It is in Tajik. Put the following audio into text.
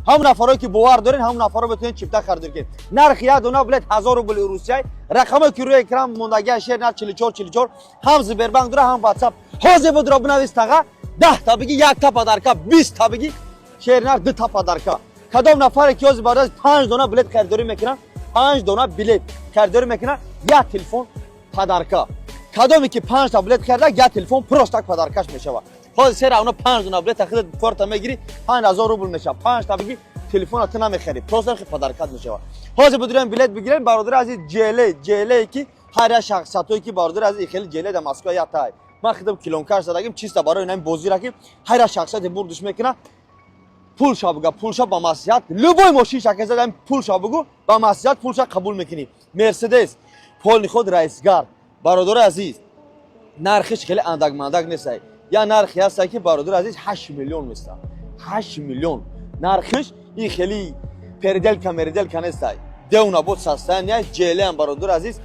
Ҳам нафарое, ки бовар дорен, ҳам нафаро метавонед чипта харидорӣ кунед. Нархи як дона билет 1000 рубли Русия. Рақамое, ки рӯи экран мондагия, шер нар 44 44, ҳам Сбербанк дора, ҳам WhatsApp. Ҳозир будро, бинавис, таға. 10 та бигӣ, якта подарка, 20 та бигӣ, шернар дута подарка. Кадом нафаре, ки ҳозир баъд панҷ дона билет харидорӣ мекунад, панҷ дона билет харидорӣ мекунад, як телефон подарка. Кадоме ки панҷта билет харида, як телефон просто так подаркаш мешавад. Ҳозир сера оно панҷ дона билет худат корта мегирӣ, 5000 рубл мешавад. Панҷта бигӣ, телефона ту намехарӣ, просто подаркат мешавад. Ҳозир будурем, билет бигирем, бародари азиз. Ҷеле, ҷеле, ки ҳар як шахсиятое, ки, бародари азиз, хеле ҷеле дар Москва як тай. Ман худам килонкаш задагим чиста барои инами бозира, ки ҳар як шахсияте бурдиш мекунад, пулша буга, пулша ба маслиҳат, любой мошин шака задам, пулша бугу, ба маслиҳат пулша қабул мекунӣ. Мерседес полный ход, раисгар, бародари азиз, нархиш хеле андак-мандак нестай. Я нархе ҳаста, ки, бародари азиз, 8 миллион места, 8 миллион нархиш. Ин хеле переделка меределка нестай, деуна бод состояние ҷелеам, бародари азиз.